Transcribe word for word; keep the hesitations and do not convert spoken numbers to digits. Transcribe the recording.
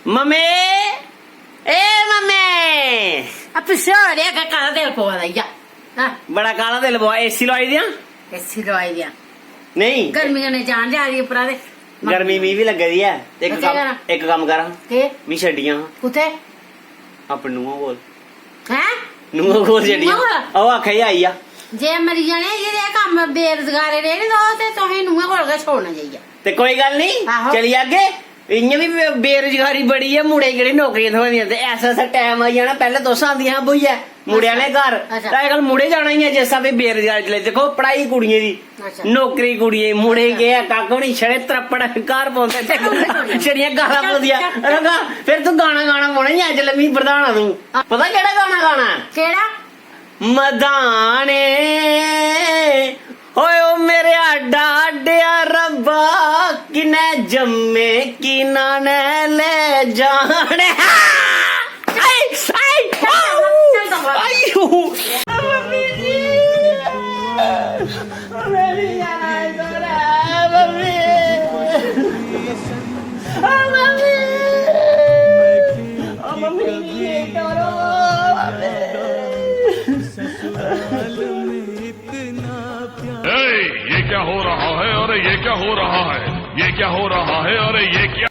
Mummy, ए mummy. आ पिच्छे हो रे, अग्गें काला तेल पवा दा इ'या। हां। बड़ा काला तेल पवा, एसी लोआई दियां? एसी लोआई दियां। नेईं। गर्मी कन्नै जान जा दी उप्परा ते। गर्मी मी बी लग्गा दी ऐ। ते इक ते केह् कम्म, करां? इक कम्म करां। केह्? मी छड्डियां हां। कुत्थै? अपनी नूंहा कोल। हैं? नूंहा कोल छड्डियां। नूंहा कोल? ओह् आखै, "एह् आई जा।" जे मरी जाने, एह् जेह् कम्म बेरोजगारे रेह् नी, ते ओह् ते तुसें नूंहा कोल गै छोड़ना जाइयै। ते कोई गल्ल निं, आहो। चली जागे। इ'यां बी बे-, बेरोजगारी बड़ी ऐ, मुड़े गी केह्ड़ी नौकरियां थ्होआ दियां। ते ऐसा, ऐसा टैम आई जाना, पैह्लें तुस आंदियां हां ब्होइयै मुड़े आह्ले घर। अच्छा। ते अजकल मुड़े जाना ही ऐ, जिस स्हाबै बेरोजगारी चली। दिक्खो, पढ़ाई कुड़ियें दी, अच्छा। नौकरी कुड़ियें दी, मुड़े गी केह् ऐ, कक्ख बी निं, छड़े त्रप्पड़ घर पौंदे ते छड़ियां गालां पौंदियां। रंगा, फिर तूं गाना गाना पौना ई ऐ, जिसलै मिगी बरधाना तूं। पता केह्ड़ा गाना गाना ऐ? केह्ड़ा? मधाने, ओए ओ मेरे डाडिया रब्बा, किने जम्मे किना ने ले जाने। आई, आई, चल, चल, चल, चल। आई, ओ। मम्मी जी। मेरी यार, मम्मी। ओ मम्मी। ओ मम्मी, ये करो, मम्मी। ए, ये क्या हो रहा है? अरे, ये क्या हो रहा है? ये क्या हो रहा है? अरे, ये क्या